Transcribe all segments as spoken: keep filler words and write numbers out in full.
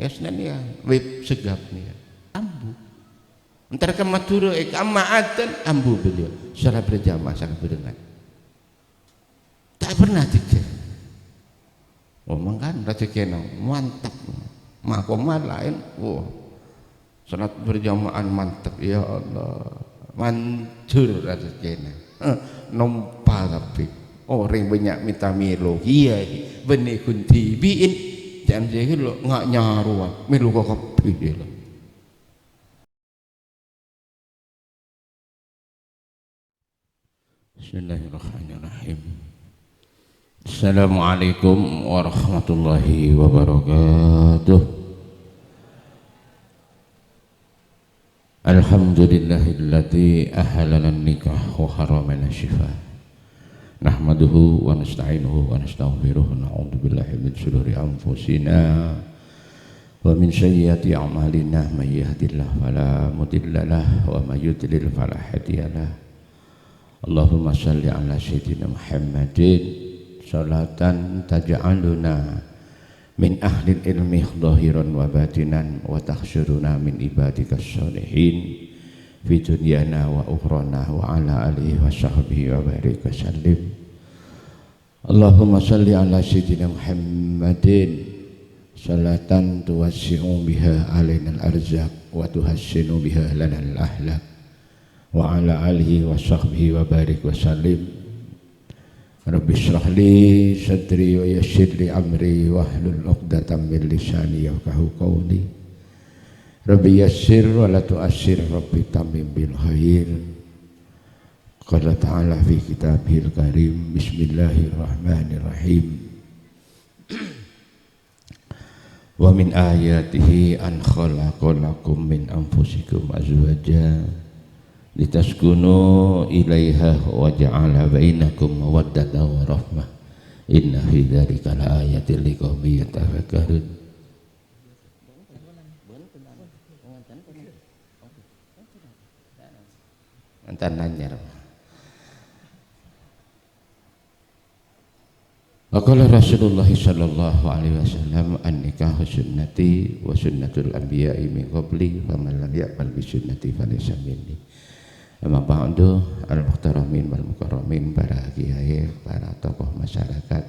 Yasnan ya, web segap nih ya. Ambu. Entar ka Madura, eh, ka Amma Adan, ambu beliau. Salat berjamaah sakabherengan. Tak pernah tidur. Oh, mangkan rezekina mantap. Makoma lain, wah. Salat berjamaah mantap, ya Allah. Manjur rezekina. Eh, nompa tapi. Orèng bânnya' mènta mèlo. Iyâ, bânnè ghun dhibi'in. Jhân sè ghellâ' nga' nyarowa. Mèlo ka kabbhi, iyâ. Bismillahirrahmanirrahim. Assalamualaikum warahmatullahi wabarakatuh. Alhamdulillahilladzi ahallana nikah wa harramana syifah. Nahmaduhu wa nasta'inuhu wa nastaghfiruh. Na'udzubillahi min syururi anfusina wa min sayyiati a'malina. May yahdillahu fala mudhillalah wa may yudlil fala hadiyalah. Allahumma shalli ala sayyidina Muhammadin salatan taj'aluna min ahlil ilmi dhahiran wa batinan wa tahsyuruna min ibadika shalihin fi dunyana wa ukhrana wa ala alihi wa sahbihi wa barik wa sallim. Allahumma shalli ala sayyidina Muhammadin salatan tuwassi'u biha alainal arzaq wa tuhassinu biha lanal ahlak wa ala alihi wa sahbihi wa barik wa sallim. Rabbi shrah li sadri wa yassir li amri wahlul 'uqdatam min lisani yafqahu qawli. Rabbi yassir wa la tu'assir, Rabbi tammim bil khair. Qala ta'ala fi kitabihil karim, bismillahirrahmanirrahim. Wa min ayatihi an khalaqa lakum min anfusikum azwaja litaskunu ilaiha wa ja'ala bainakum mawaddatan wa rahmah. Inna fi dzalika laayatil liqaumin yatafakkarun. Enten nanya. Wa qala Rasulullah sallallahu alaihi wasallam, "An-nikahu sunnati wa sunnatul anbiya'i min qabli, faman lam ya'mal bi sunnati falaysa minni." Amma ba'du, al-muhtaramin wal mukarramin, para kiai, para tokoh masyarakat,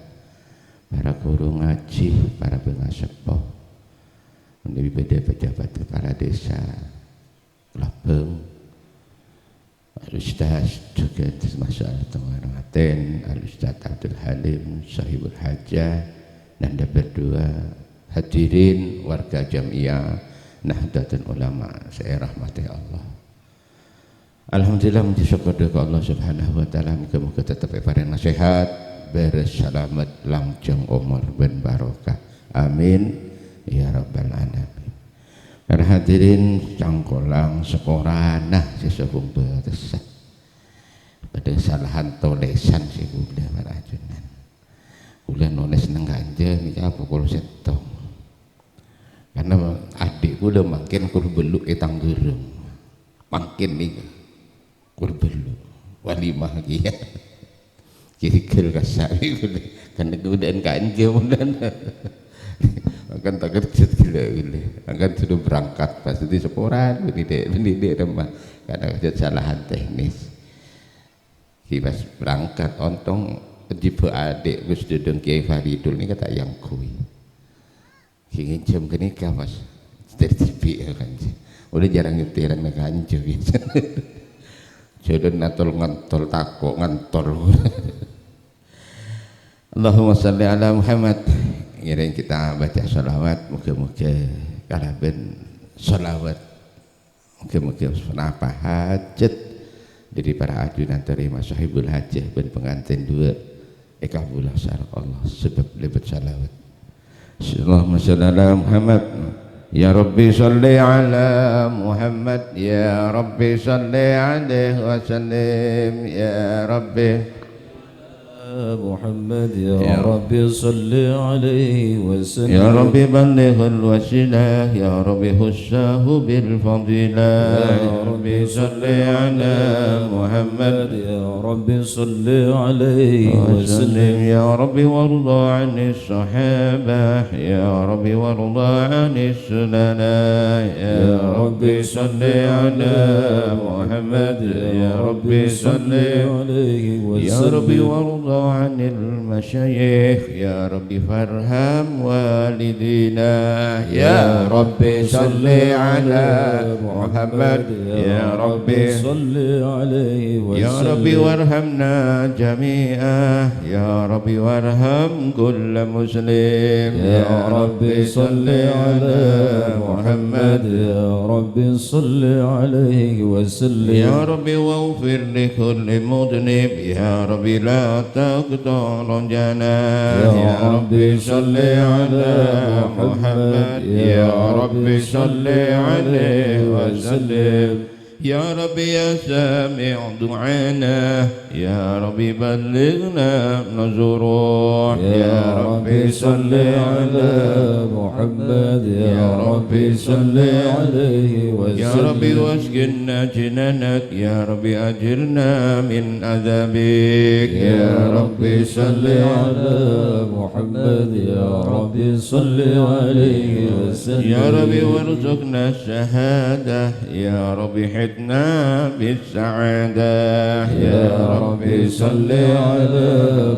para guru ngaji, para pengaseppo, manabi badha pejabat kepala desa, Labang, Al-Ustaz juga termasuk al-, Tengah Raten, Al-Ustaz Abdul Halim, Sahibul Hajah, Nanda berdua, hadirin warga Jam'iyah Nahdlatul Ulama sè èrahmatè Allah. Alhamdulillah, puji syukur ka Allah Subhanahu wa Ta'ala, moga-moga tetep èparèng nasehat, bârâs salamet, langjhâng omor bân barokah. Amin ya rabbal alamin. Para hadirin, cangkolang saporana sè sobung bâtessa. Padâ salahan tolèsan sè kaulâ para ajunan. Kaulâ nolès neng kanja nèka pokol sèttong. Karena adhi' kaulâ mangkèn kor bâllu' è Tanggerang. Mangkèn nèka. Kor bâllu'. Walimah kèya. Kègel kassa' kaulâ. Kan kaulâ kanja mon. Mangkèn ta' kerjhât ghellâ' kaulâ. Mangkèn suruh berangkat, pas itu saporana, bânnè dhi', bânnè dhi' remma. Karena kerjhât salahan teknis. Kèya pas berangkat, ontong jhibâ adhi' Gus Dudung Kiai Faridul nèka ta' èyangghuy. Kèngèng jhâm ghânèka, Mas. Tertib ya, kan. Udah jarang nyetiran, kan, jadi. Jodoh natol ngentol, tako' ngentol. Allahumma shalli ala Muhammad. Ngèrèng kita baca shalawat, moga-moga kalabân shalawat Moga-moga ponapa hajat dhâri para ajunan tarèma sahibul hajah bân pangantèn duwâ' èkabulâ sareng Allah sabâb lèbât shalawat. Allahumma shalli ala Muhammad. Ya Rabbi shalli ala Muhammad. Ya Rabbi shalli alaihi wa sallim. Ya Rabbi. محمد يا يا رب صل عليه وسلم. يا رب بلغه الوسيلة، يا رب خصه بالفضيلة. يا رب صل على محمد يا رب صل عليه وسلم. وسلم. يا رب وارض عن الصحابة، يا رب وارض عن السننا. يا يا رب رب صل صل على على محمد، يا يا رب رب صل صل عليه يا رب وسلم. وارض عن المشايخ، يا رب فارحم والدينا. يا يا رب رب صل صل على على محمد، محمد، يا يا رب رب صل عليه يا رب وسلم. وارحمنا جميعا، يا رب وارحم كل مسلم. يا يا رب رب صل صل على على محمد، محمد. يا رب صل عليه وسلم. يا رب واغفر لكل مذنب، يا رب لا تقطع رجانا. يا يا رب رب صل صل على على محمد، محمد. يا يا رب رب صل صل عليه عليه وسلم. وسلم. يا رب يا سامع دعانا، يا رب بلغنا نذورا. يا يا رب رب صل صل على على محمد، يا يا رب رب صل صل عليه يا رب وسلم. واسقنا جنانك، يا رب أجرنا من عذابك. يا يا رب رب صل صل على على محمد، يا رب صل عليه وسلم. يا رب وارزقنا الشهادة، يا رب حطنا بالسعادة. يا يا رب رب صل صل على على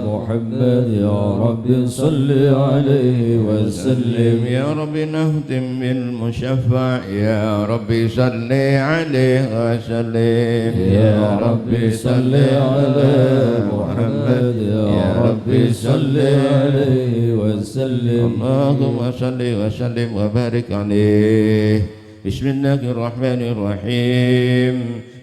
محمد، يا رب صل عليه وسلم. يا رب نختم بالمشفع، يا رب صل عليه وسلم. يا رب صل على محمد، يا يا رب رب صل صل عليه وسلم. اللهم صل وسلم وبارك عليه. بسم الله الرحمن الرحيم.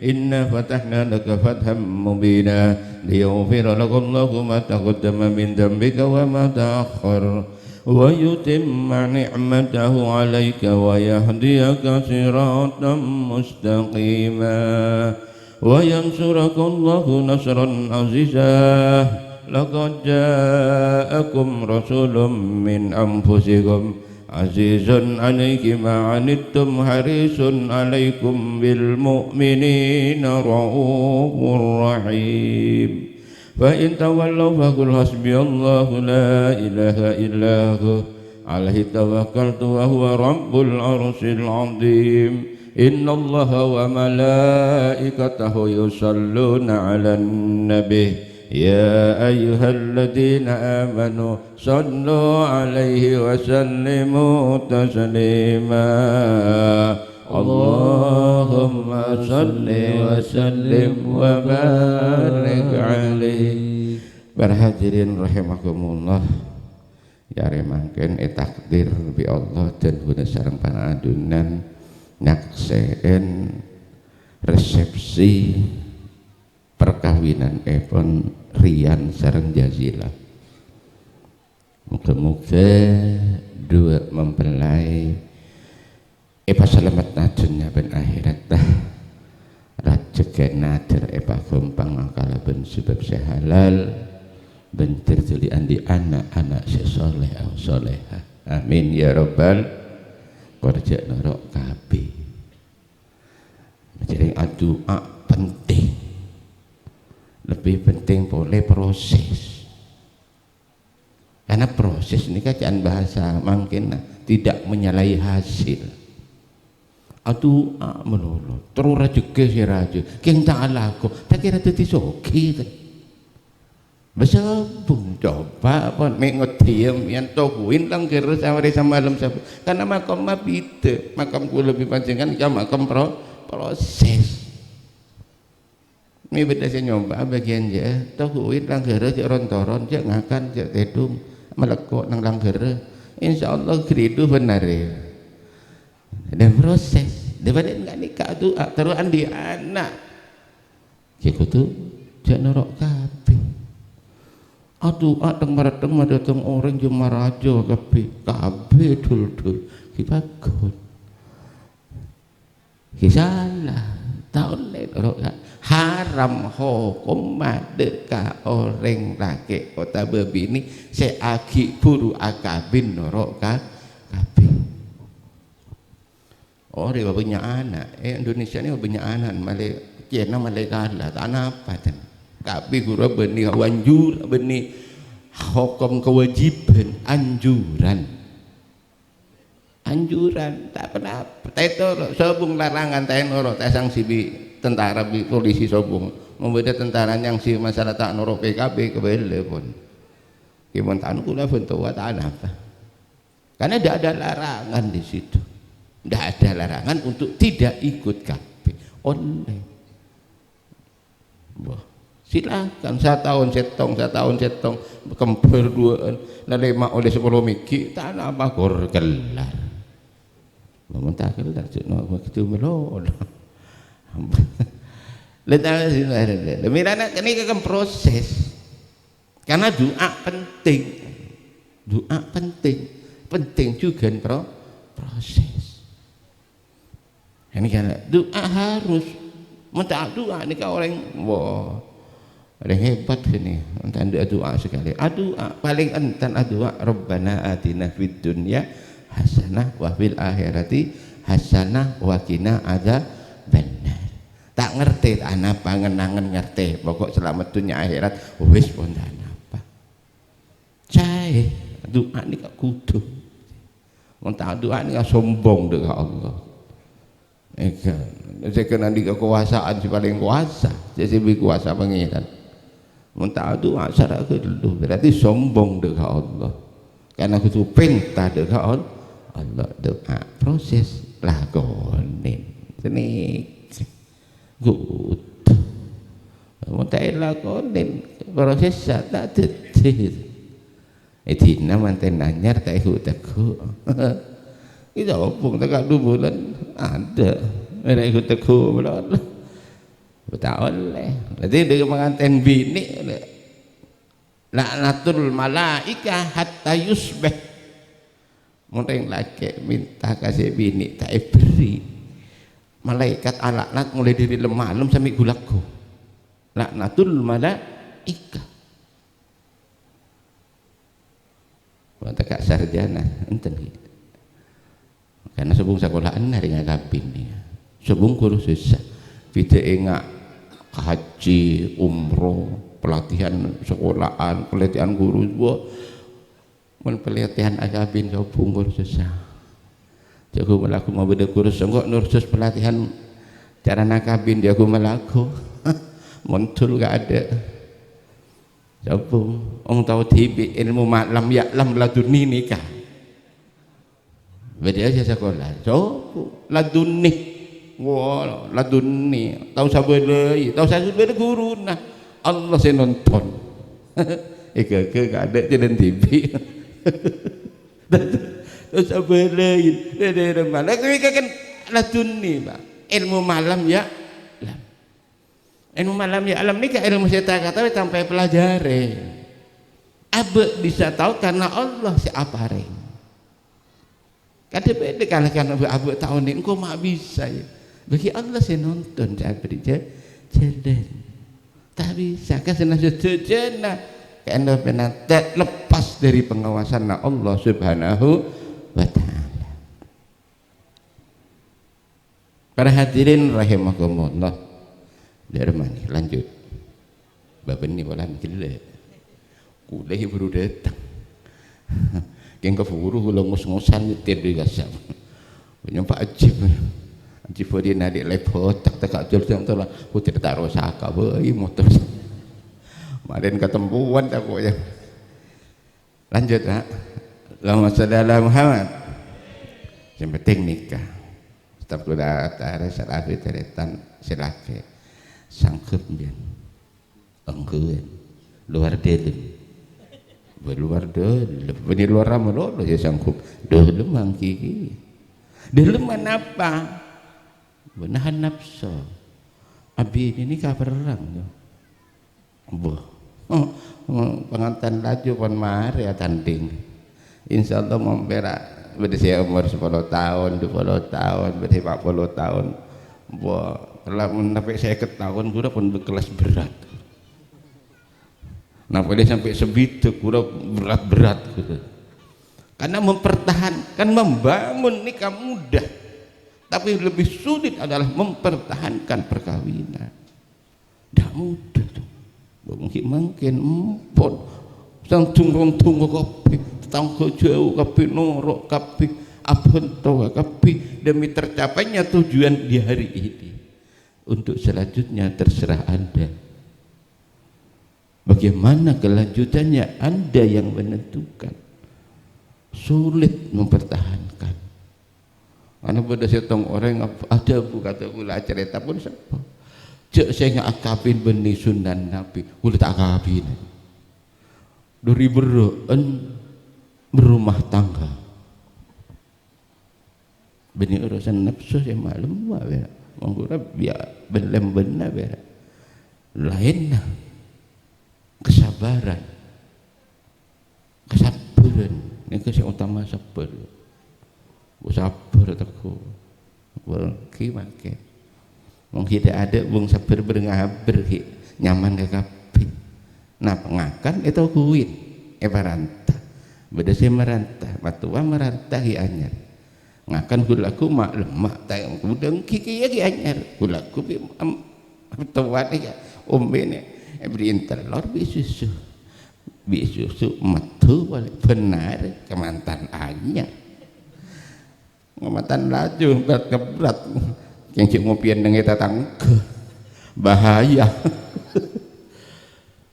إنا فتحنا لك فتحا مبينا ليغفر لك الله ما تقدم من ذنبك وما تأخر ويتم نعمته عليك ويهديك صراطا مستقيما وينصرك الله نصرا عزيزا. لقد جاءكم رسول من أنفسكم عزيز عليه ما عنتم حريص عليكم بالمؤمنين رءوف رحيم. فإن تولوا فقل حسبي الله لا إله إلا هو عليه توكلت وهو رب العرش العظيم. إن الله وملائكته يصلون على النبي. يا أيها الذين آمنوا صلوا عليه وسلموا تسليما. اللهم صل وسلم وبارك عليه. Para hadirin rahimakumullah, ya, arè mangkèn ètakdir bi' Allah dhân ghuna sareng pangadunan nyaksè'è resepsi perkawinanèpon Rian sareng Jazila. Moga-moga dua mempelai èpasalamet dhunnya bân akhèrat, dah. Rajhekkèna dhâr èpaghâmpang kalabân sabâb sè halal, bân dhâr dhuli andi' ana'-ana' sè sholeh, sholehah. Amin ya rabbal. Kor jhâ' noro' kabhi. Jhâreng adu'a penting. Lebbi penting polè proses. Karena proses nèka ca'na bahasa mangkèn, nah, tidak menyalahi hasil. Adu'a malolo, terro rajhekkè sè rajâ, kèng ta' alako, ta' kèra dhâddhi soghi, ta'? Bâ sabung, coba, apa, mè' ngodiyâ, yèn toguin langghârrâ saarè samalem sabung. Karena makom mabhidhâ, makom kaulâ bi' panjhennengngan, ya makom pro-, proses. Mè' bâdâ sè nyoba bâgiyân jâ', toguin langghârrâ jâ' ron-toron, jâ' ngakan, jâ' tèdung, malèkko' neng langghârrâ. Insyaallah ghâridhu bhender. Ada proses. Daripada enggak nikah tuh, ah, terus andi' ana'. Jâ' kodhu jâ' noro' kabhi. Adu'a teng-maretteng madâteng orèng jâ' maraja kabhi. Kabhi dul-dul. Ghi' bhâghus. Ghi' sala, ta' ollè, ro-, Haram hokomma dâ' ka orèng lakè' otabâ binè' sè aghi' buru akabin noro' ka-, kabin. Oh, rèya bânnya' ana'. Eh, Indonesia nè bânnya' ana', malè Cina malè kala, ta' napa, ten. Tapi ghuru bânnè anjur-, bânnè hokom kewajiban, anjuran. Anjuran, ta' ponapa. Ta' ètoro', sobung larangan, ta' ènoro', ta' sangsi bi' tentara, bi' polisi sobung. Mon bâdâ tentara nyangsi masalah ta' noro' P K B, kabelè pon. Ghi mon ta' noro' kaulâ bân towa, ta' napa. Karena tidak ada larangan di situ. Tidak ada larangan untuk tidak ikut K B. Oleh. Wah, silakan sataon sèttong, sataon sèttong, kembhâr duwâ'ân, nalèma' ollè sapolo mèghi', ta' napa, ghâr kellar. Mon ta' kellar, cè' no begitu mèlo. Lha, ta-, lha, mèlana kènè' kan proses. Karena du'a penting. Du'a penting. Penting juga pro-, proses. Ini kan du'a harus. Mon ta' du'a nèka orèng, wah, orèng hebat ini. Mon ta' du'a, du'a sekali. Adu'a, paling enten adu'a, "Rabbana atina fid dunya hasanah wa fil akhirati hasanah wa qina adzabannar." Ta' ngartè, ta' napa, ngen-angen ngartè. Pokok salamet dunya akhèrat, wis pon ta' napa. Saè, du'a nèka kodhu. Mon ta' du'a nèka sombong dâ' ka Allah. Èghâ, sè kènè' andi' kakobâsaan sè palèng kobâsa, sè sè bi' kobâsa Pangèran. Mon ta' du'a sara ghâllu, berarti sombong dâ' ka Allah. Karena kodhu pènta dâ' ka All-, Allah, du'a, proses, lakonè. Sènè. Kodhu. Mon ta' èlakonè, prosessa ta' dhâddhi. È dinna mantèn anyar ta' èghu-teghu. Kita obung ta' ka'dhu bulân, adâ'. Mèra èghu-teghu bulân. Ta' ollè. Dhâddhi, dâ' mangantèn binè', la'natul malaika hatta yusbih. Mon rèng lakè' mènta ka sè binè' ta' èberri', malaèkat alaknat molaè dâri lem-malem sampè' ghu-lagghu. La'natul malaika. Mata ka sarjana, enten, ghi. Karena sobung sakola'an arèya ngakabin, ya. Sobung kursus. Bhidhâ enga' haji, umroh, pelatihan sekolahan, pelatihan guru, wah. Mon pelatihan akabin sobung kursus. Jhâ' ghu-malagghu mabâdâ kursus, engko' nursus pelatihan cara nakabin, jhâ' ghu-malagghu. Mondhul ka adâ'. Sobung, ong tao dhibi' ilmu ma-, lam ya'lam ladunni nèka. Bâdâ aja sakola. Sobung, ladunni. Wah, ladunni. Tao sabâlâi, tao sabâlâi ghuruna. Allah sè nonton. Èghâghâ ka adâ' jhâlân dhibi'. Tao sabâlâi. Lha, lha, lha, malah kowe kan ladunni, Pak. Ilmu malam ya. Lah. Ilmu malam ya alam nèka ilmu sè ta' kataoè tanpa èpelajari. Abâ' bisa tao karena Allah sè aparèng. Kadhi bhidhâ kalakèan abâ', abâ' tao nè, engko' ma' bisa, ya. Bagi Allah sè nonton, jhâ' bâri' jhâ-, jhâlân. Ta' bisa, ka sè nasa jhâjhâna. Kaènto penata lepas dari pengawasanna Allah Subhanahu wa Ta'ala. Para hadirin rahimakumullah. Dâ' remma nè, lanjut. Bâbânnè polana ghellâ'. Kulâ buru dâteng. Kèng kabhuru kulâ ngos-ngosan nyetir dâri kasab. Nyampa ajib. Ajib bâdhi nadi' lèbât, tak teka jol jam tola. Puter taro saka bhâi motor. Marèn katempowan tako' ya. Lanjut, Pak. Allahumma shalli ala Muhammad. Sè penting nèka. Staf kaulâ atara salafi tarètan sè lakè. Sanggup, mbiyen. Engghuwân. Luar dâlem. Bâ luar dâlem. Bânnè luar malolo ya sanggup. Dâlem mangkèn. Dâlem napa? Bâ nahan napso. Abinè nèka perrang, ya. Bâh. Pangantèn laju pon marè atanding. Insyaallah mon pèra' bâdâ sè umur sapolo taon, dupolo taon, bâdâ lèma polo taon. Bâh. Lah, mon sampai seket tahun, ghulâ pon kelas berat. Napa dia sampai sebitu, ghulâ berat-berat gitu. Karena mempertahankan, membangun nikah mudah. Tapi lebih sulit adalah mempertahankan perkawinan. Tidak mudah tuh. Mungkin, mungkin empon. Sang tunggu-tunggu kabeh, tetangga jauh kabeh, noro' kabeh, abang tua kabeh, demi tercapainya tujuan di hari ini. Untuk selanjutnya terserah Anda. Bagaimana kelanjutannya, Anda yang menentukan. Sulit mempertahankan. Ana bâdâ sèttong orèng ap-, ada bu kata ghulâ acarèta pon sapa. Jhâ' sènga' akabin bânnè sunnah Nabi, ghulâ ta' akabin. Duri berro'en berumah tangga. Bânnè urusan nafsu sè malem wae. Monggo Rabbi ya belem bânnè bârâ. Laènna kesabaran. Kasabbhârân nèka sè utama, sabbhâr. Bu sabbhâr tegghu. Sabbhâr ghi mangkèn. Wong ghi' ta' adâ' bung sabbhâr bâreng abhâr ghi' nyaman ka kabbhi. Nah, ngakan ètoguwin, èparanta. Bâdâ sè maranta, mattowa maranta ghi' anyar. Ngakan ghu-lagghu ma'-, lemma' ta' engko' dânggi kèya ghi' anyar. Ghu-lagghu bi' em-, mattowana ya, ombèna èbherri'in tellor bi' susu. Bi' susu metthu polè bhender kamantan anyar. Kamantan laju berat-berat. Kèng jhâ' ngopèyan neng è tatangghâ. Bahaya.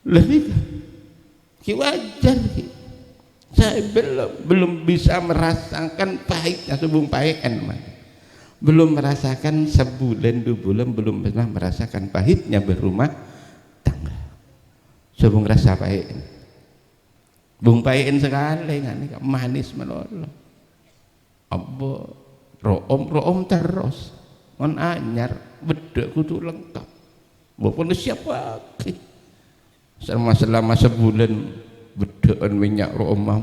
Lah nèka. Ki wajar ki. Saya belum, belum bisa merasakan pahitnya sobung paè'en, Mas. Belum merasakan sebulan, dua bulan, belum pernah merasakan pahitnya berumah tangga. Sobung rassa paè'en. Bung paè'en sakalè, ngan nèka manis malolo. Apa ro'om, ro'om terros. Mon anyar, beddhâ' kodhu lengkap. Mbok pon siap aghi. Selama, selama sebulan beddhâ'ân mènnya' ro'om, wah,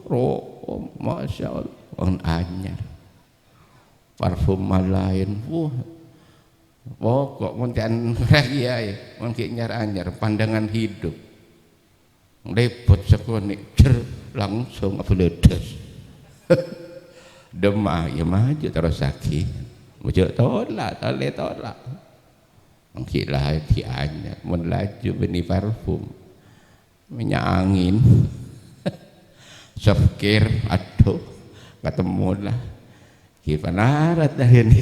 ro'om, masya Allah, mon anyar. Parfum malaèn, wah. Pokok mon can rakyat, mon ghi' nyar-anyar, pandangan hidup. Lèbât sakonè', jer, langsung abelledes. Dâmma, ya maju terrosaghi. Ojo tolak, tolè tolak. Mangkè laju anyar, mon laju bânnè parfum. Mènnya' angèn. Soft care, aduh, katemmo la. Ghi' panarat dah ini.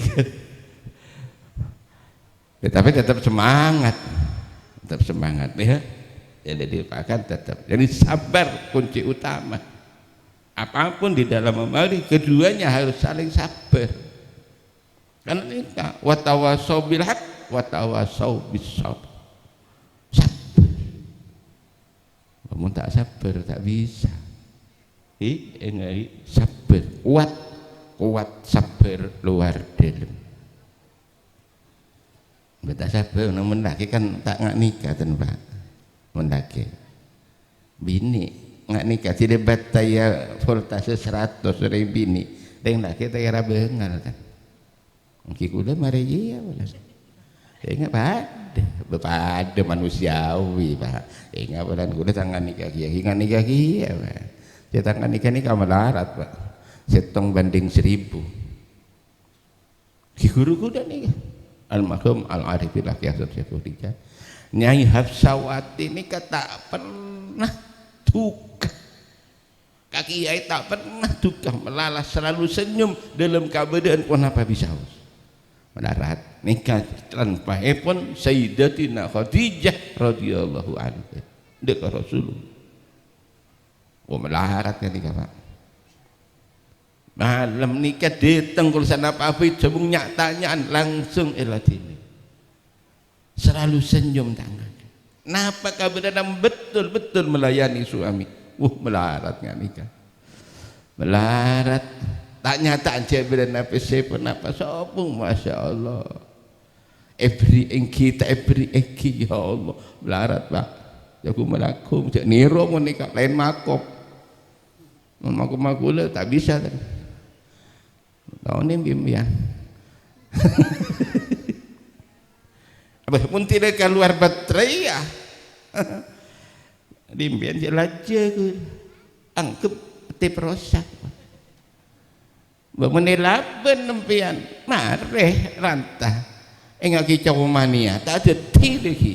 Ya, tapi tetap semangat. Tetap semangat, ya. Ya, jadi, bahkan tetap. Jadi, sabar kunci utama. Apapun di dalam memberi, keduanya harus saling sabar. Karena ini, "Wa tawasau bil haq, wa tawasau bis sabr." Sabar. Amun ta' sabbhâr, ta' bisa. Hi, enggak, hi, sabbhâr. Kuat, kuat, sabbhâr, luar dalem. Bâ' ta' sabbhâr, namun lagi kan ta' nga' nikah ten, Pak. Mun lagi. Binè' nga' nikah, tidak bataya voltase seratus orèng binè'. Rèng lagi ta' kèra bângal kan. Ènggi kaulâ marè iyâ, bâlân. Enggak padâ, padâ manusiawi, Pak. Enggak, bâlân, kaulâ ta' nga' nikah kèya, nga' nikah kèya, Pak. Sè ta' nga' nikah nèka malarat, Pak. Sèttong banding seribu. Ghi ghuru kaulâ nèka. Almarhum Al Arif Billah Kiai Hasan Syekhul Rijal. Nyai Hafsawati nèka ta' pernah duka. Ka kiai ta' pernah duka, malalah selalu senyum dalam keadaan ponapa bisa, Bos. Malarat nèka tanpaèpon Sayyidatina Khadijah radhiyallahu anha. Dek Rasulullah. Oh, malarat kan nèka, Pak. Malem nèka dâteng kula sanapa abit, sabung nya'-tanya'an langsung èladhini. Selalu senyum tangan. Napa kabâdâ'ân betul-betul melayani suami? Wuh, malarat nga' nèka. Malarat. Ta' nyata'an jhâ' bâdâ'ân apa sè ponapa sobung, Masya Allah. Èbherri' ènggi, ta' èbherri' ènggi, ya Allah. Malarat, Pak. Jago malaku, jhâ' nèro mon nèka, laèn makop. Mon makop-makop la ta' bisa, kan. Taonè bi' sampèyan. Bâh, mon tidak keluar baterai ya. Dimbiyan sè lajâ ku anggep tip rosak. Bâh, mon èlabân sampèyan, marè ranta. Èngagi coma nèya, ta' dhâddhi lagi.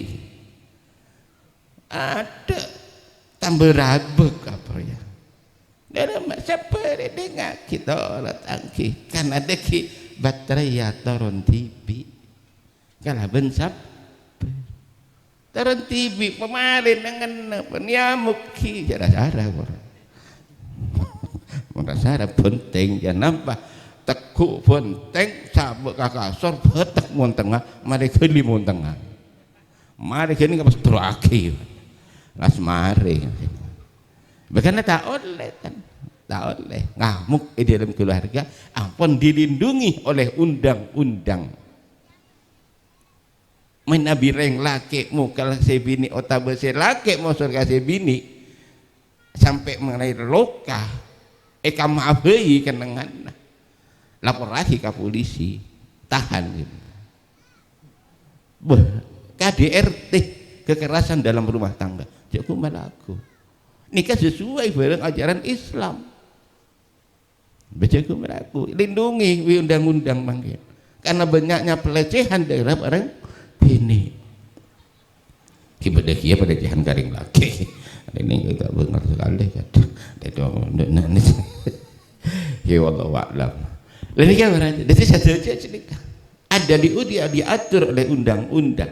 Adâ' tambâ rabâk apa ya. Dâlem sabbhâr èdingngaghi toro' tanggi. Kan adâ' ghi' baterai ya toron dhibi'. Kalabân sabbhâr. Toron dhibi' pamarèna ngenna' panyamuk ghi' jhâ' ra-sara kor. Mon ra-sara bhunten ya napa? Tegghu' bhunten, sabâ' ka kasor, bâtek mon tengnga, marè ghâli mon tengnga. Marè ghâni ngabâs terro'aghi. Las marè. Bâkana ta' ollè, kan? Ta' ollè. Ngamuk è dâlem keluarga ampon dilindungi oleh undang-undang. Mènabi rèng lakè' mokol sè binè' otabâ sè lakè' mosor ka sè binè', sampè' malaè loka, èkamma'a bhâi kennengnganna, laporraghi ka polisi, tahan. Bâh, K D R T, kekerasan dalam rumah tangga. Jhâ' ghun malago. Nèka sesuai bhâreng ajaran Islam. Bâh, jhâ' ghun malago. Lindungi bi' undang-undang mangkèn. Karena banyaknya pelecehan terhadap orang binè'. Ki bâdâ kèya pelecehan ka rèng lakè'. Ini kita benar sekali, kadang. Daddi, ya, wallahu a'lam. Lah, nèka berarti, daddi sadhâjâ nèka. Ada di, di, diatur oleh undang-undang.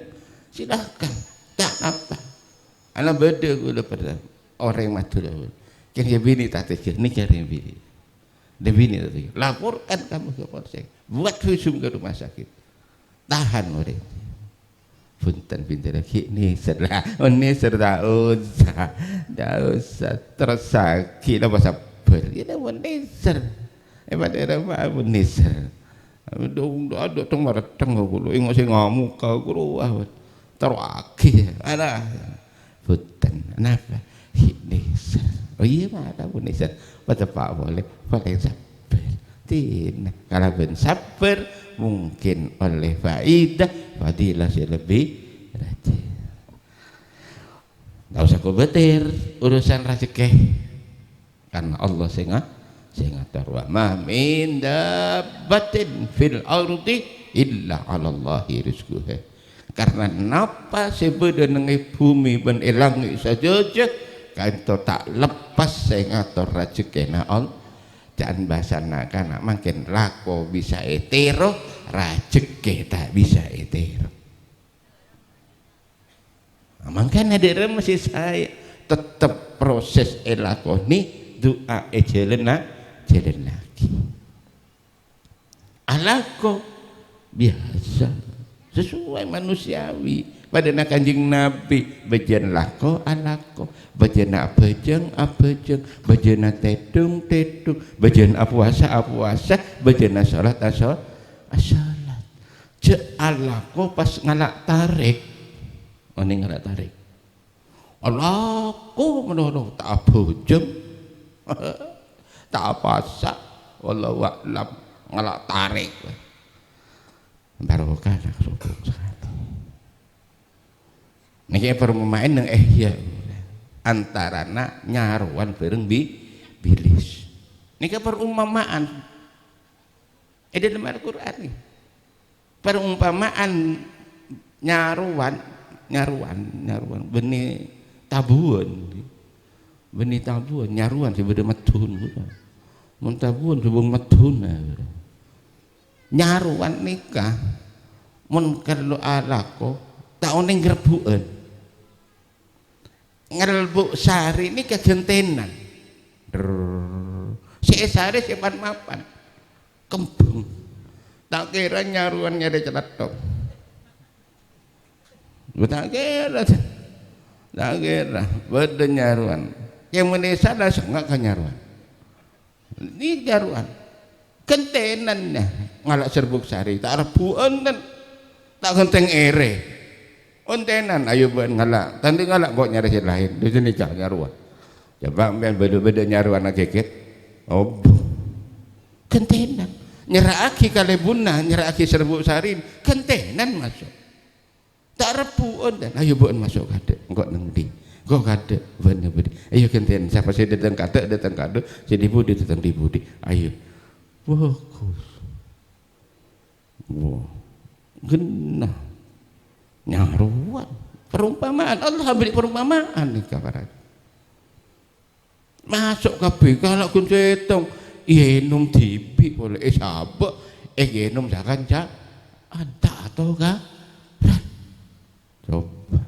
Silahkan. Tak apa. Ana bâdâ kaulâ pernah orèng Madhurâ. Kèng ya binè' ta' tegghâ, nèka rèng binè'. Dâ binè' ta' tegghâ. Laporkan kamu ke polsek. Buat visum ke rumah sakit. Tahan orèng. Bhunten, bhunten lagi nèser lah. Oh, nèser ta' osa. Ta' osa. Terros sakè' napa sabbhâr. Iyâ, mon nèser. Eh, padâ mon nèser. Dong, adhu, teng maretteng aku lho. Engo' sè ngamuk aku lho. Wah, terro'aghi. Alah. Bhunten. Napa? Nèser. Oh iyâ, mara mon nèser. Pateppa' polè. Polè sabbhâr. Tina. Kalabân sabbhâr mungkin ollè faidah, fadilah sè lebbi rajin. Ta' osa kobâtèr urusan rajhekkè. Karena Allah sè nga-, sè ngator. "Wa ma min dabbatin fil ardi illa 'alallahi rizquha." Karena napa sè bâdâ neng è bhumè bân è langngè' sadhâjâ, kaènto ta' leppas sè ngator rajhekkèna Allah. Jhân bhâsana kana' mangkèn lako bisa ètèro, rajhekkè ta' bisa ètèro. Nah, mangkana dâ' remma sè saè tettep proses èlakonè, du'a èjhâlânna-, jhâlânnaghi. Alako biyasa, sesuai manusiawi. Padâna Kanjeng Nabi, bâjâna lako alako, bâjâna abhâjâng abhâjâng, bâjâna tèdhung tèdhung, bâjâna apowasa apowasa, bâjâna solat aso-, asolat. Jhâ' alako pas ngala' tarèk. Onèng ngala' tarèk. Alako malolo, ta' abhâjâng, ta' apasa, wallahu a'lam, ngala' tarèk. Barokah lah, sokong sakali. Nèkè perumpama'an neng Ihya, antarana nyarowan bhâreng bi-, bilis. Nèkè perumpama'an. È dâlem Al-Qur'an nè. Perumpama'an nyarowan, nyarowan, nyarowan, bânnè tabuwân. Bânnè tabuwân, nyarowan sè bâdâ meddhun, ghuru. Mon tabuwân sè bâdâ meddhun, nah, ghuru. Nyarowan nèka, mon ghâllu alako, ta' onèng ngrèbbu'ân. Ngrèbbu' sarè nèka ghântènan. Drrrr. Sè èsarè sè pan-mapan. Kembhâng. Ta' kèra nyarowan nyarè calatthok. Ta' kèra. Ta' kèra. Bâdâ nyarowan. Kèng mon èsarè sènga' ka nyarowan. Nè nyarowan. Ghântènan, nah, ngala' serbuk sarè, ta' rebbu'ân, kan? Ta' ghântèng èrè. Ghântènan, ayo bâ'na ngala'. Tandhi ngala' engko' nyarè sè laèn. Dâddhi nèka nyarowan. Coba sampèyan bâdâ-bâdâ nyarowan aghèghèt. Obu. Ghântènan. Nyerra'aghi kalèbunna, nyerra'aghi serbuk sarè, ghântènan maso'. Ta' rebbu'ân, dan, "Ayo, bâ'ân maso' kadâ', engko' neng ndi? Engko' kadâ', bâ'ân neng budi? Ayo, ghântèyan, sapa sè dâteng kadâ', dâteng kadâ', sè dhi-budhi dâteng dhi-budhi. Ayo." Bagus. Wah, ghenna. Nyarowan. Perumpamaan. Allah bâri' perumpamaan nèka, para. Maso' kabbhi kala' ghun sèttong. Ènom dhibi' polè. Èsabâ'. Ènom sakanca. Anta' atokaran. Coba.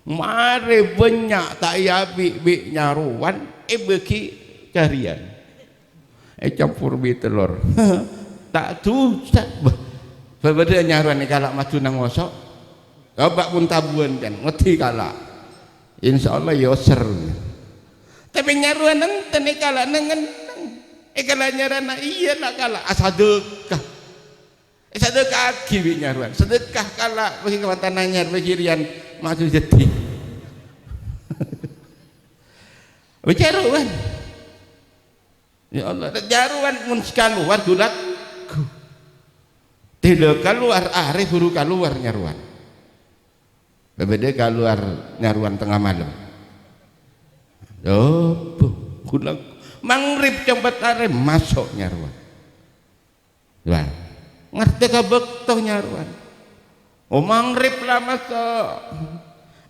Marè bânnya' ta' èabi' bi' nyarowan, èbâgi karèyan. Ècampor bi' tellor. Ta' dusa. Bâh. Bâbâdâ nyarowan èkala' maju nang moso'. Coba pon tabuwân kan, ngoddi kala'. Insyaallah ya oser. Tapè nyarowan enten èkala' neng-enneng. Èkala' nyarana iyâ la kala', asadhâka. Èsadhâka'aghi bi' nyarowan. Sadhâka kala' bâgi kamantan anyar, bâgi rèyan maju jâdhi. Bâ nyarowan. Ya Allah, nyarowan mon sakalowar ghulâ. Tèdâ kalowar, arè buru kalowar nyarowan. Bâbâdâ kalowar nyarowan tengnga malem. Loh, bu, ghulâ. Maghrib cempet arè maso' nyarowan. Wah, ngartè ka bâkto nyarowan. Oh, maghrib la maso'.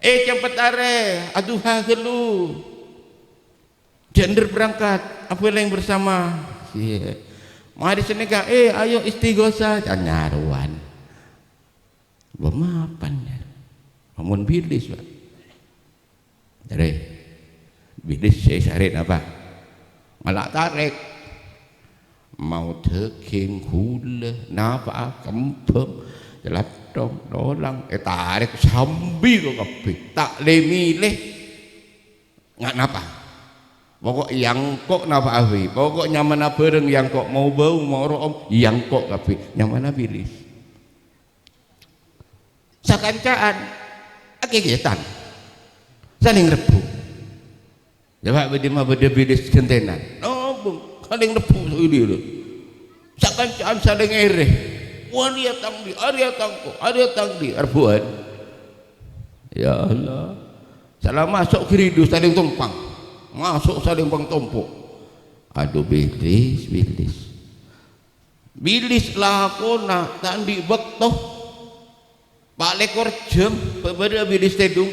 Eh, cempet arè, aduha ghâllu. Jhâ' nèr berangkat, apa yang bersama? Iya. Mari sini, Kak. Eh, ayo istighosah. Can nyarowan. Bâ mapan, ya. Amun bilis, Pak. Jârè, bilis sè sarè napa? Ngala' tarèk. Mau dâging, ghulâ, napa'a, kembhâng, calathong, lolang, ètarèk sambi ka kabbhi. Ta' lè-milè. Nga' napa? Pokok èangko' napa'a bhâi. Pokok nyamana bhârâng èangko', mau bâu, mau ro'om, èangko' kabbhi. Nyamana bilis. Sakanca'an, akèkètan. Salèng rebbu'. Coba bâdâ ma bâdâ bilis ghântènan. Nobung, salèng rebbu' sakalè. Sakanca'an salèng èrè. Wah, arèya tang dhi, arèya tang ko, arèya tang dhi, rebbu'ân. Ya Allah. Sala maso' ghiridhu salèng tompang. Maso' salèng pangtompo'. Adu, bilis, bilis. Bilis lakona ta' andi' bâkto. Pa' lèkor jam bâbârâ bilis tèdung.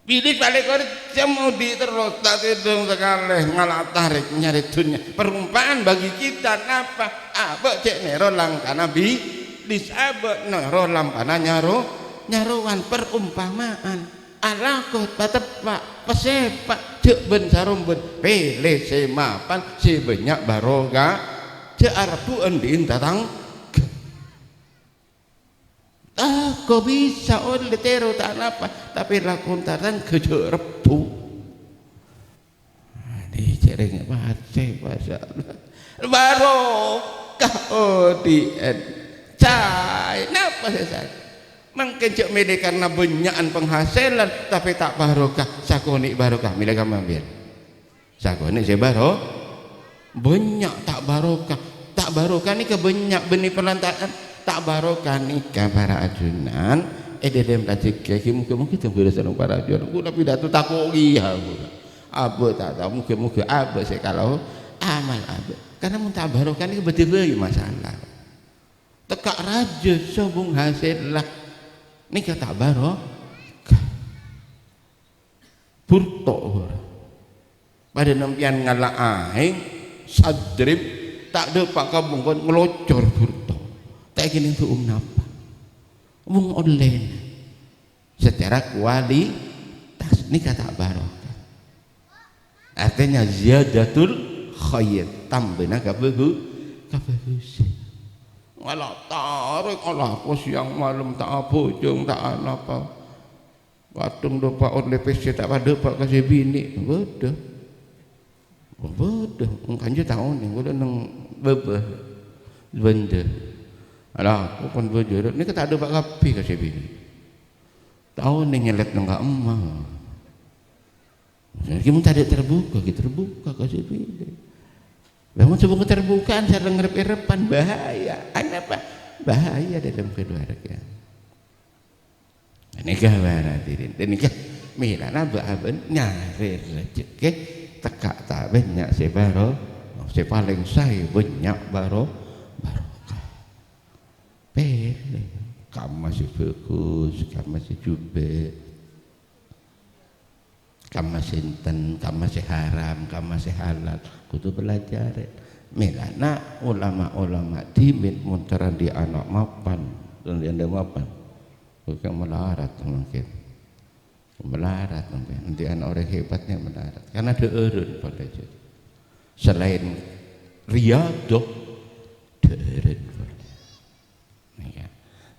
Bilis pa' lèkor jam odi' terros, ta' tèdung sakalè, ngala' tarèk nyarè dhunnya. Perumpamaan bagi kita napa? Abâ' cè' nèro langkana bilis, abâ' nèro langkana nyaro-, nyarowan. Perumpamaan. Alako pateppa', pasèpa', jhâ' bân-sarombân, pèlè sè mapan, sè bânnya' barokah, jhâ' arebbu'ân dhin tatangghâ. Tako' bisa ollè tèro ta' napa, tapè lakon tatangghâ jhâ' rebbu'. Adi, jhâreng pate, masyaallah. Barokah odi'en. Saè, napa sè saè? Mangkèn jhâ' mèlè karna bânnya'an penghasilan, tapè ta' barokah. Sakonè' barokah, mèlè ka sampèyan. Sakonè' sè baro-, bânnya' ta' barokah. Ta' barokah nèka bânnya' bânnè palantaran. Ta' barokah nèka para ajunan. È dâlem rajhekkè, moghâ-moghâ tembhârâ sareng para ajunan. Kaulâ pidato tako' kèya kaulâ. Abâ' ta' tao, moghâ-moghâ abâ' sè kalo amal abâ'. Karna mon ta' barokah nèka bâdâ bhâi masalah. Tekka' rajâ sobung hasèlla nèka ta' barokah. Burto' ora. Padâ sampèyan ngala' aèng, sadrip, ta' dâpa' ka bungkon, nglocor burto'. Ta' kènè' du'um napa. Wong ollèna. Secara kualitas nèka ta' barokah. Artinya ziyadatul khair, tambâna kabâghu-, kabhâghusân. Ngala' tarèk, ngala' apa sèyang malem, ta' abhâjâng, ta' anapa. Kadhâng dâpa' ollè pèssè ta' padâpa' ka sè binè'. Bâdâ. Oh, bâdâ. Engkanja ta' onèng, kaulâ neng bâbâ. Bândâ. Ala, kok kon bâjârâ. Nèka ta' dâpa' kabbhi ka sè binè'. Ta' onèng nyèlèt neng ka emma. Saiki mon tadâ' terbuka, ghi' terbuka ka sè binè'. Lah, mon sè bunga terbukaan sareng rep-erepan, bahaya. Anapa? Bahaya dalam keluarga. Nèka para hadirin. Dan nèka mèlana bâ'-abâ'na nyarè rejhekkè tekka' ta' bânnya' sè baro-, sè palèng saè bânnya' baro-, barokah. Pèlè kamma sè bhâghus, kamma sè jhubâ'. Kamma sènten, kamma sè haram, kamma sè halal, kodhu pelajarè. Mèlana ulama-ulama dhimèn mon terro andi' ana' mapan, andi' ana' mapan. Bukan melarat mungkin. Melarat mungkin. Andi' ana' orèng hebat nè melarat. Karena dhâ'ârân polè jâ. Selain riyadhah, dhâ'ârân polè. Nèka.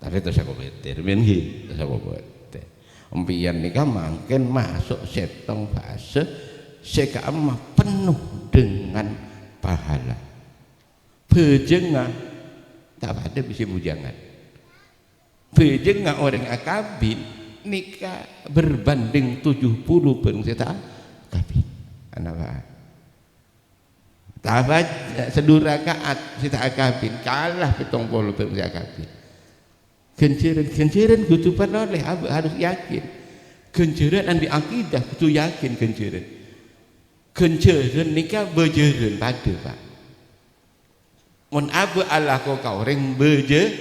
Tapè ta' osa kobâtèr, mèn ghi, ta' osa kobâtèr. Empèyan nèka mangkèn maso' sèttong fase sè ka'imma penuh dengan pahala. Bhâjângnga ta' padâ bi' sè bujangan. Bhâjângnga orèng akabin nèka berbanding tujuh puluh bân sè ta' akabin. Anapa? Tapè, sè du raka'at sè ta' akabin, kala pèttong polo bân sè akabin. Ghânjhârân, ghânjhârân kodhu parolè, ab-, harus yakin. Ghânjhârân andi' akidah, kodhu yakin ghânjhârân. Ghânjhârân nèka bhâjârân padâ, Pak. Mon abâ' alako ka orèng bhâjâ-,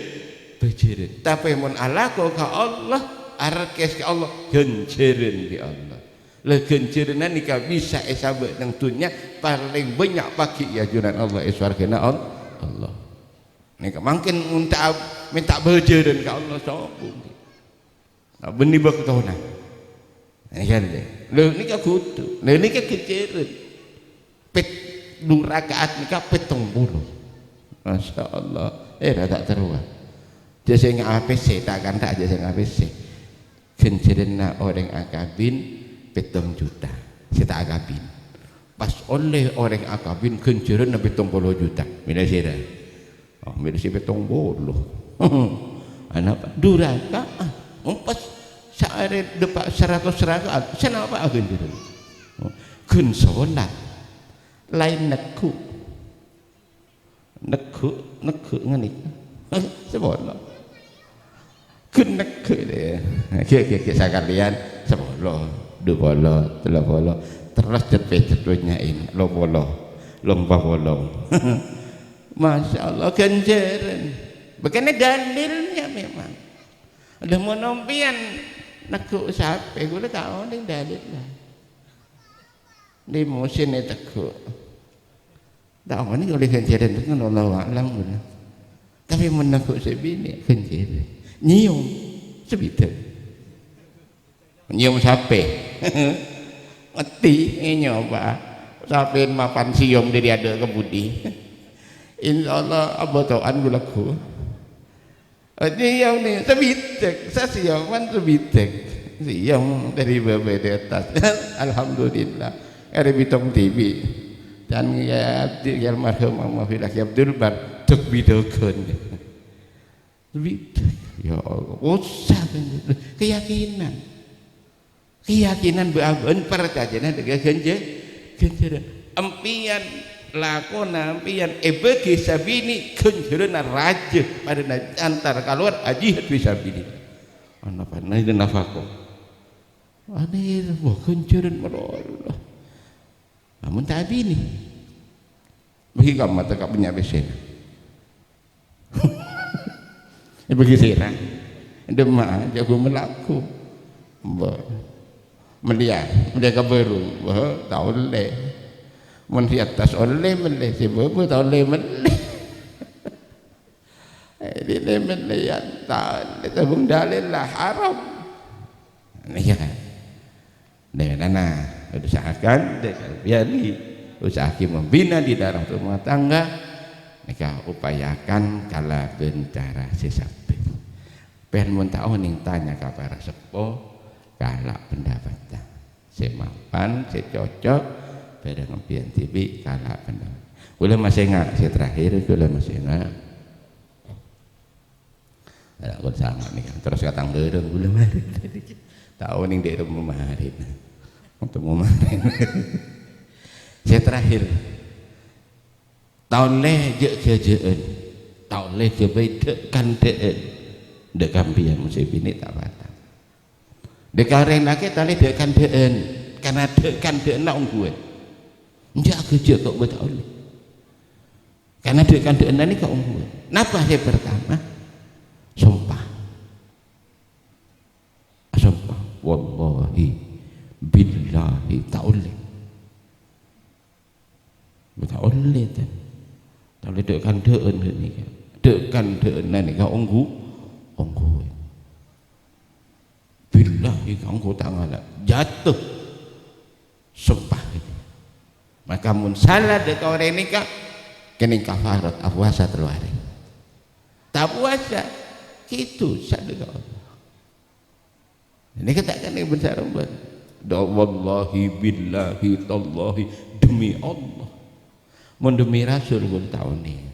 bhâjârân. Tapè mon alako ka Allah, arèkès ka Allah, ghânjhârân bi' Allah. La ghânjhârânna nèka bisa èsabâ' neng dhunnya, palèng bânnya' pagghi' è ajunan Allah è sowarghâna Al-, Allah. Nèka mangkèn mènta, mènta bhâjârân ka Allah sobung. Nah, bânnè bâktona. Nèka lho. Lho, nèka kodhu. Lho, nèka ghânjhârân. Pèt-, du raka'at nèka pèttong polo. Masya Allah. Eh, ra ta' terro, ah. Jhâ' sè ngapèsè, ta' kantha jhâ' sè ngapèsè. Ghânjhârânna orèng akabin pèttong juta. Sè ta' akabin. Pas ollè orèng akabin ghânjhârânna pèttong polo juta. Mèla sèra. Oh, mèla sè pèttong polo. Anapa? Du raka'at. Oh, pas saarè dâpa' saratos raka'at. Sè napa ghânjhârân? Oh, ghân solat. Laèn negghu'. Negghu', negghu' nganèka. Sapolo. Ghun negghu' deh. Ghi, ghi, ghi, sakalèyan sapolo, du polo, tello polo. Terros cèt-pècèt bânnya'è, tello polo, tello polo. Masya Allah, ghânjhârân. Bâkana dalilnya memang. Lah, mon sampèyan negghu' sapè, kaulâ ta' onèng dalil lah. Limusin ètegghu'. Ta' onèng olè ghânjhârân, kan Allahu a'lam, ghun. Tapè mon negghu' sè binè', ghânjhârân. Nyèyom, sabidhâk. Nyèyom sapè. Ngerti, nyèyom, Pak. Sapè mapan sèyom dâri adâ' ka budi. Insyaallah, abâto'an ghulâ ghu. Nyèyom nè, sabidhâk, sasèyoman sabidhâk. Sèyom dâri bâbâ dâttas. Alhamdulillah. Arè bitong dhibi'. Can Kè Abdi, Kè almarhum Amma Filah Kè Abdul Bar, dâk bidhâghân. Sabidhâk. Ya Allah, osa kan. Keyakinan. Keyakinan bâ-, bân parcajâna dâgghâ ghânjhâ-, ghânjhârân. Empèyan lakona, empèyan èbâghi sabinè' ghânjhârânna rajâ padâna antar kalowar ajihad fi sabilillah. Ana panèka nafaqah. Anè, wah, ghânjhârân malolo. Amun ta' abinè. Bâghi kamma tekka' bânnya' pèssèna. Èbâghi sèra. Dâmma'a, jhâ' ghu malagghu. Bâ. Mellèya, mellèya ka bârung. Bâ, ta' ollè. Mon sè attas ollè mellè, sè bâbâ ta' ollè mellè. Èdinè mellèyan, ta' ollè, sabung dalil la haram. Nèka. Dâ' nana, usahakan, dâ' biali, usahakan membina di dalam rumah tangga, nèka upayakan kalabân cara sè sabbhâr. Pèn mon ta' onèng tanya ka para seppo, kala' pendapatta. Sè mapan, sè cocok, bârâng empèyan dhibi' kala' pendapat. Kaulâ masènga', sè terakhir kaulâ masènga'. Lah, kon sanga' nèka. Terros ka tang bârâng kaulâ marè. Ta' onèng dâ' remma marè. Onto marè. Sè terakhir. Ta' ollè jâ'-ghâjâ'ân. Ta' ollè ghâbây dhâ'-kandhâ'ân. Dhâ' kabbhi mon sè binè' ta' patah. Dhâ' ka orèng lakè' ta' ollè dhâ'-kandhâ'ân. Karna dhâ'-kandhâ'ânna ongghuwân. Jhâ' ghâjhâ' kok ta' ollè. Karna dhâ'-kandhâ'ânna nèka ongghuwân. Napa sè pertama? Sompa. Sompa. Wallahi, billahi, ta' ollè. Ta' ollè, ten. Ta' ollè dhâ'-kandhâ'ân nèka. Dhâ'-kandhâ'ânna nèka ongghu-, ongghuwân. Billahi, engko' ta' ngala'. Jatuh. Sompa. Maka mon sala dhâ' ka orèng nèka, kènèng kafarat, apowasa tello arè. Ta' powasa, ghi' dhusa dhâ' ka Allah. Nèka ta' kènèng bân-sarambân. Da-, wallahi, billahi, tallahi, demi Allah. Mon demi Rasul, ghun ta' onèng.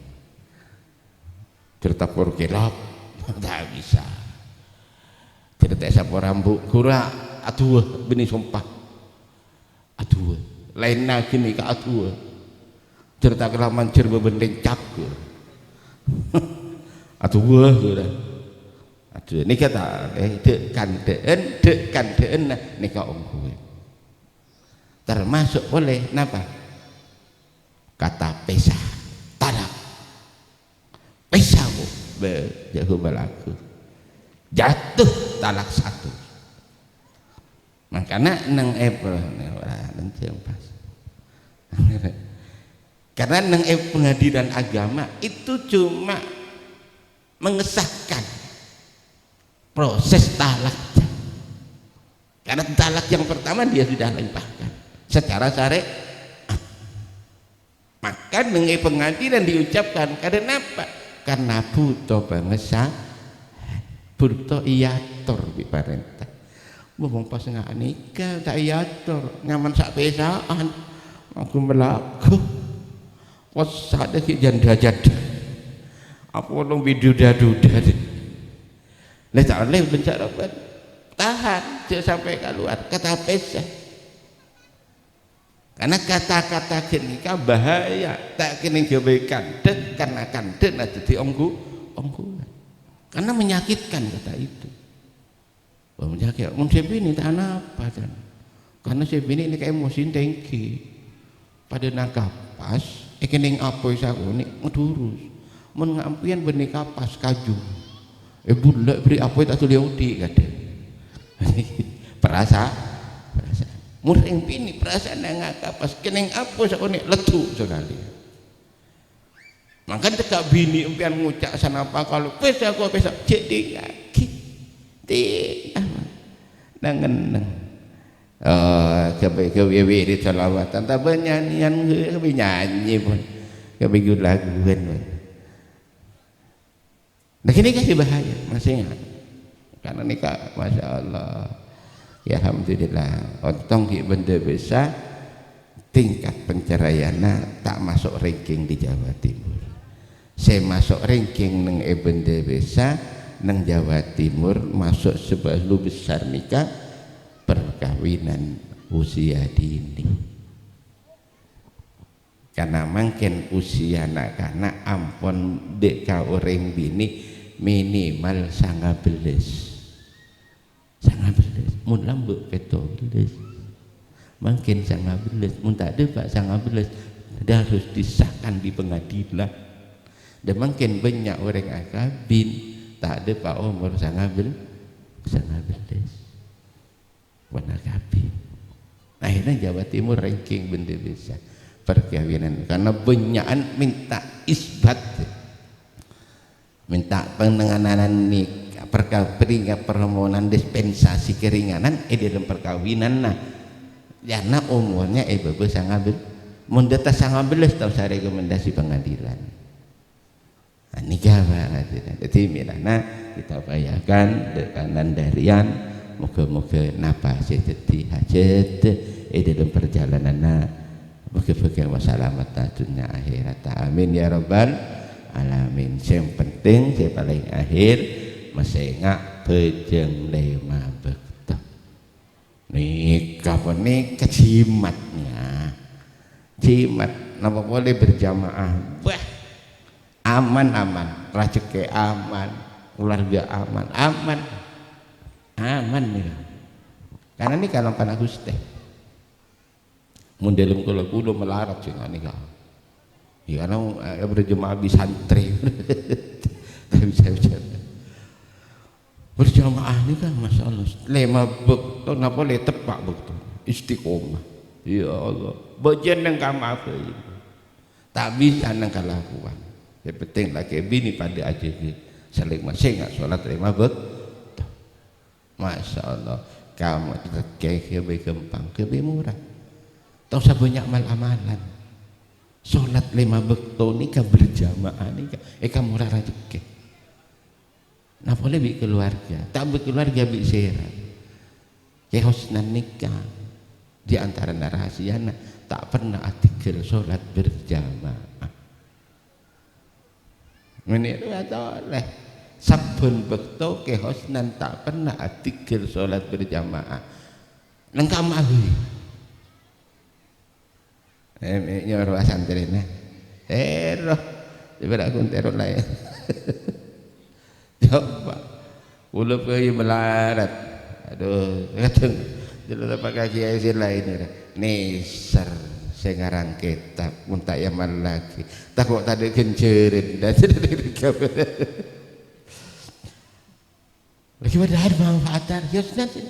Cerita pur kelop, ta' bisa. Cerita sapo rambu, ghura aduwâ binè sompa. Aduwâ. Laènna ghânèka aduwâ. Cerita kalaman jâr bâbân lèncak. Aduwâ, ghura. Aduwâ. Nèka ta', eh, dhâ'-kandhâ'ân, dhâ'-kandhâ'ânna nèka ongghuwân. Termasuk polè, napa? Kata pisah. Talak. Pisah, Bu. Be-, jhâ' hu bâlâghu. Jatuh talak satu. Mangkana neng è pe-, ora, neng sè pas. Karena neng è pengadilan agama itu cuma mengesahkan proses talak. Karena talak yang pertama dia sudah limpahkan secara syariat. Maka neng è pengadilan diucapkan, karena apa? Karena butuh pengesahan, butuh iator bi' parènta. Wong pas nga' nèka ta' iator, nyaman sa' pèsa'an. Aku melaku. Pas sa' dâggi' janda-janda. Apa orang biduda-duda deh. Lah, ta' ollè bân-sarambân. Tahan, jhâ' sampè' kalowar, kata pèsa. Karena kata-kata ghânèka bahaya, ta' kènèng ghâbây kandhâ, karena kandhâna dhâddhi ongghu-, ongghuwân. Karena menyakitkan kata itu. Wah, menyakit. Mon sè binè' ta' anapa, can. Karena sè binè' nèka emosi tèngghi. Padâ nangkapas, èkènèng apoy sakonè', ngedurus. Mon nga' ampèyan bânnè kapas kaju. Èbulâ' bherri' apoy ta' tolè odi' kadhâng. Perasa-, perasaan. Mon rèng binè' perasaanna nga' kapas, kènèng apoy sakonè' leddu sakalè. Mangkana teka' binè' empèyan ngoca' sanapa kalo, "Pèsa, gua pèsa." Jhâ' dingngaghi. Ti-, apa? Neng-enneng. Oh, ghâbây, ghâbây wirid shalawatan. Tabâ nyanyian, ghâbây nyanyi pon. Ghâbây gu-, laguan pon. Nah, ghânèka sè bahaya, masè ingat. Karena nèka, Masya Allah. Ya, alhamdulillah. Ontong ghi' bândhâ bisa tingkat penceraianna ta' maso' ranking di Jawa Timur. Sè maso' ranking neng è bândhâ bisa neng Jawa Timur maso' sepuluh besar nèka perkawinan usia dini. Karena mangkèn usia na'-kana' ampon dâ' ka orèng binè' minimal sanga bellâs. Sanga bellâs, mon lambâ' pètto bellâs. Mangkèn sanga bellâs, mon ta' dâpa' sanga bellâs, harus disahkan di pengadilan. Dan mangkèn bânnya' orèng akabin, ta' dâpa' omor sanga bel-, sanga bellâs. Pernah kabin. Akhirnya Jawa Timur ranking bândhâ bisa perkawinan. Karena bânnya'an minta isbat. Minta penanganan nik-, perka-, peringat permohonan dispensasi keringanan è dâlem perkawinan. Nah, karena umurnya è bâbâ sanga bel-, mon dâ' ta' sanga bellâs tao sarekomendasi pengadilan. Nah, nèka, Pak, artèna. Dhâddhi, mèlana kita upayakan dâ' kanan dâriyan, moga-moga napa sè dhâddhi hajat è dâlem parjalananna, moga-moga masalametta dhunnya akhèrat. Amin, ya rabbal alamin. Sè penting, sè palèng akhir, masènga' bhâjâng lèma bâkto. Nèka panèka jimatnya. Jimat, napa polè berjamaah? Wah, Aman, aman. Rajhekkè aman, keluarga aman, aman. Aman nèka. Karena nèka lampana Ghustè. Mon dhâlem kaulâ, kaulâ malarat sè nganèka. Ya, karena, eh, berjemaah bi' santrè. Bisa, bisa. Berjemaah nèka, Masya Allah, lèma bâkto, napa lè teppa' bâkto. Istiqomah. Ya Allah, bâjâna neng kamma abâi. Ta' bisa neng kalakowan. Sè penting lakè binè padâ ajâgâ. Salèng masènga' sholat lèma bâkto. Masya Allah, kamu rejekkè ghâbây ghâmpang, ghâbây mora. Ta' osa bânnya' mal-amalan. Sholat lèma bâkto nèka berjamaah nèka, èkamora rejekkè. Nah, polè bi' keluarga, ta' bi' keluarga bi' sèra. Kè Husnan nèka, di antarana rahasiana, ta' pernah adhighâl sholat berjamaah. Mènèro atolè. Sabbhân bâkto Kè Husnan ta' pernah adhighâl sholat berjamaah. Neng kamma abâi. Eh, me' nyoro asantrèna. Tèro. Coba ra kun tèro laèn. Coba. Kaulâ bhâi malarat. Aduh, kadhâng jârèya apa ka kiai sè laèn, ya. Nèser sè ngarang kètab, mon ta' èamallaghi. Tako' tadâ' ghânjhârân. Lagi padahal manfaatan, ya sudah sih.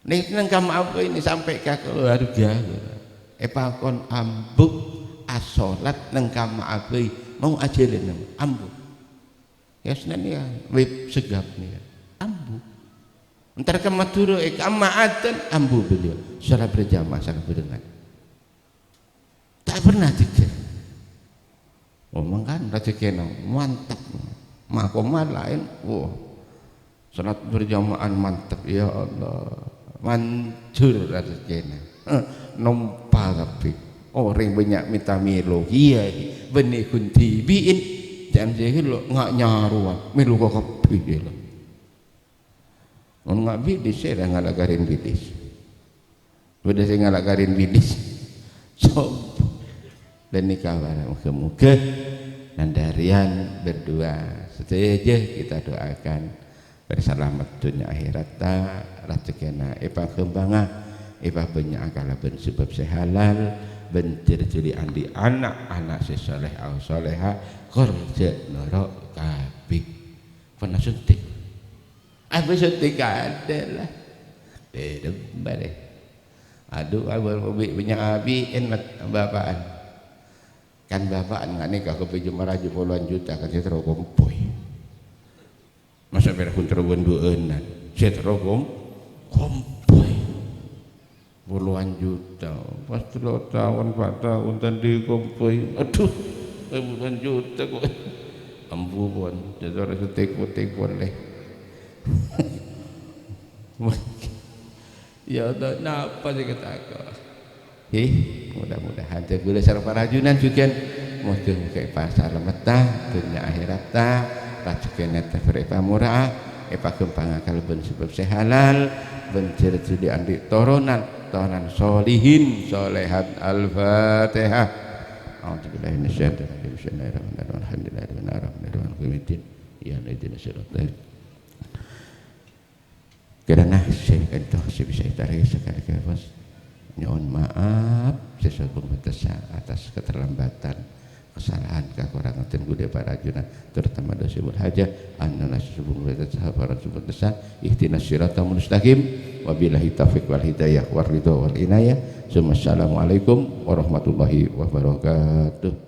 Nèng, neng kamma abâi nèka sampè' ka keluarga. Èpakon ambu asolat neng kamma abâi, mau ajhâlân ambu. Ya, sènèng ya, wib segap nèka. Ambu. Entar ka Madhurâ, eh, ka Madhurâ, ambu beliau. Salat berjamaah, salat barengan. Ta' pernah dhika. Oh, mangkana rajhekkèna mantep. Makoma laèn, wah. Salat berjamaah mantep, ya Allah. Manjur rajhekkèna. Eh, nompa kabbhi. Orèng bânnya' mènta mèlo. Iyâ, bânnè ghun dhibi'in. Jhân sè ghellâ' nga' nyarowan. Mèlo ka kabbhi, ya Allah. Mon nga' bidis, sèra ngala' ka rèng bidis. Bâdâ sè ngala' ka rèng bidis. Sob. Dan nèka para moghâ-moghâ nan dâriyân berdua sadhâjâ kita doakan bersalamet dhunnya akhèratta, rajhekkèna èpaghâmpanga, èpabânnya' kalabân sabâb sè halal, bân jhâr-jhâri andi' ana'-ana' sè salèha, salèha, kor jhâ' noro' kabbhi. Pernah suntik? Abâ' suntik adâ' la. Bâdâ bârè. Adu, abâ' bi' bânnya' abi'en mat-, bapa'an. Kan bapa'an nga' nèka kabhâjâ marajâ polowan juta kan sè terro kompoy. Masa' pèra' ghun terro bân-du'ânan. Sè terro kom-, kompoy. Polowan juta. Pas tello taon, pa' taon, ta' andi' kompoy. Aduh, polowan juta kok. Ambu pon, jhâ' ora sè tèko-tèko polè. Ya Allah, napa sè katako'? He, mudah-mudahan jhâ' kaulâ sareng parajunan jhughân moghâ-moghâ èpasalametta dhunnya akhèratta, rajhekkèna èpamora, èpaghâmpanga kalabân sabâb sè halal, bân jhâr-jhâri andi' toronan, toronan solihin, solehat. Al-Fatihah. A'udzubillahi minasyaitonirrajim. Bismillahirrahmanirrahim. Alhamdulillahirrahmanirrahim. Maliki yaumiddin. Iyyaka na'budu wa iyyaka nasta'in. Kirana sè ka'dinto sè bisa ètarè sakalè, Bos. Nyo'on ma'ap sè sobung bâtessa atas keterlambatan, kesalahan, kakorangan, dan budaya para ajunan, terutama dosa wal hajat, anana sè sobung bâtessa, para sobung bâtessa, ihdinas siratal mustaqim, wabillahi taufiq wal hidayah, wal ridho wal inayah, summa assalamualaikum warahmatullahi wabarakatuh.